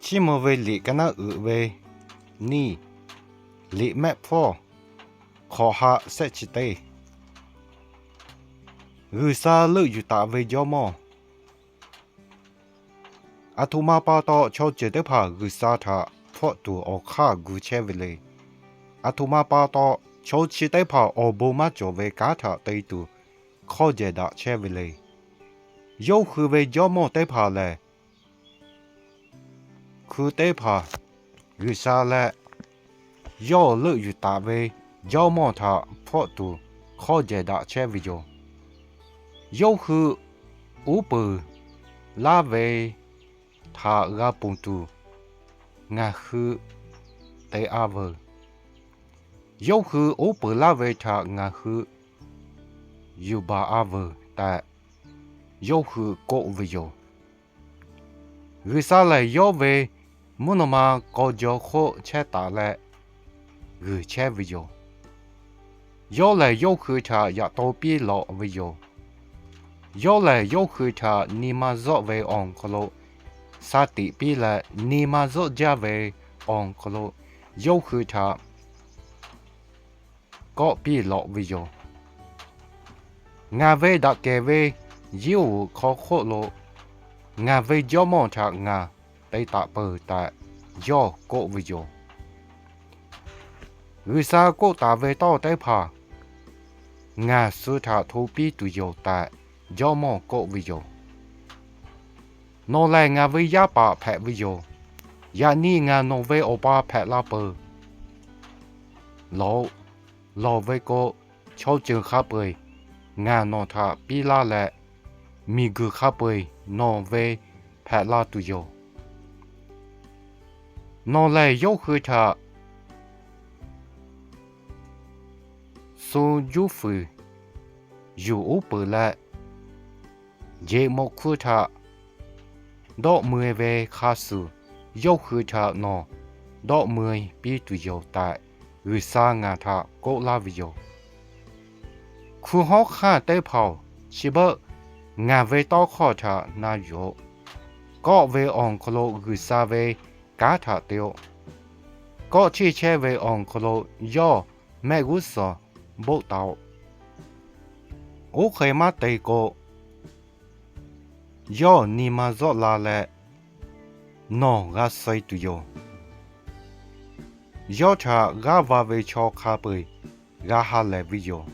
Chiˇ mvuh ve liꞈ ka naˉ uiˍ ve nyiˇ, liꞈ mehˆ hpawˇ, hk'awꞈ ha shehˆ chi teˇ. G'uiˬ sha leuˆ yuˬ taˍ ve jawˇ mawˇ. Aˬ htoꞈ ma pa taw chaw ceuˬ teˇ hpaˍ G'uiˬ sha htaꞈ hpfuhˆ tuˬ awˬ hk'aˇ gu chehˇ ve le. Aˬ htoꞈ ma pa taw chaw chi teˇ hpaˍ awˬ bon maˇ cawˬ ve kanˉ htaꞈ te tuˬ hk'awˇ jehˬ daꞈ chehˇ ve le. Yawˇ hui ve jawˇ mawˇ teˇ hpaˍ lehˬ, hkui teˇ hpaˍ G'uiˬ sha leh yawˇ leuˆ yuˬ taˍ ve jawˇ mawˇ htaꞈ hpfuhˆ tuˬ hk'awˇ jehˬ daꞈ chehˇ ve yoˬ. Yawˇ hui uˉ peunˍ laˇ ve htaꞈ g'a ponˬ tuˬ ngaˬ hui te a veuˬ. Yawˇ hui uˉ peunˍ laˇ ve htaꞈ ngaˬ hui yuˬ baˬ a veuˬ tehꞈ, yawˇ hui k'oˆ ve yoˬ. G'uiˬ sha lehˬ yawˇ ve mvuhˇ naw ma k'aw jaw hk'oˆ chehˇ taˍ leh g'uiˬ chehˇ ve yoˬ. Yawˇ lehˬ yawˇ hui htaꞈ yaꞈ taw piˇ lawꞈ ve yoˬ. Yawˇ lehˬ yawˇ hui htaꞈ nyi ma zuhˆ ve awˬ hk'aw lo sha tiꞈ piˇ leh, nyi ma zuhˆ jaˇ ve awˬ hk'aw lo yawˇ hui htaꞈ kawˆ piˇ lawꞈ ve yoˬ. Ngaˬ ve daꞈ kehˬ ve yinˉ uiˍ hk'aw hk'oˆ lo ngaˬ ve jawˇ mawˇ htaꞈ ngaˬ te taˍ peuˬ tehꞈ yawˇ k'oˆ ve yoˬ. G'uiˬ sha k'oˆ taˍ ve tawˇ teˇ hpaˍ ngaˬ suh htaꞈ hto piˇ tuˬ yoˬ tehꞈ jawˇ mawˇ k'oˆ ve yoˬ. Nawˬ lehˬ ngaˬ ve yaˇ paˍ hpehꞈ ve yoˬ. Yaꞈ nyi ngaˬ nawˬ ve awˬ pa hpehꞈ la peuˬ. Lawˬ-oꞈ. Lawˬ ve k'o, chaw ceuˬ hk'a peu-eˬ ngaˬ nawˬ htaꞈ piˇ laˇ leh, miˬ guiˬ hk'a peu-eˬ nawˬ ve hpehꞈ la tuˬ yoˬ. Nawˬ lehˬ yawˇ hui htaꞈ shu juˇ fuiˍ yuˬ uˉ peunˍ leh, jeꞈ mawꞈ hkuˇ htaꞈ dawˆ mui ve hk'a shuˍ, yawˇ hui htaꞈ nawˬ dawˆ mui piˇ tuˬ yoˬ tehꞈ, G'uiˬ sha ngaˬ htaꞈ k'oˆ laˇ ve yoˬ. Hkui hawˉ hk'aˇ teˇ hpaˍ-oˬ, chi beuꞈ ngaˬ ve tawˇ hkawˇ htaꞈ na yuˬ-oꞈ. Kawˆ ve awˬ hk'aw lo G'uiˬ sha ve kanˉ htaꞈ te-o. Kawˆ cheˇ chehˇ ve awˬ hk'aw lo yawˇ mehˆ g'uˇ suhˍ boˆ taˍ-oꞈ. Oˇ hk'e maˇ te k'o, yawˇ nyi ma zuhˆ la leh nawˬ g'a suh tuˬ yoˬ. Yawˇ htaꞈ g'aˇ va ve chaw hk'a peu-eˬ g'a ha lehˬ ve yoˬ.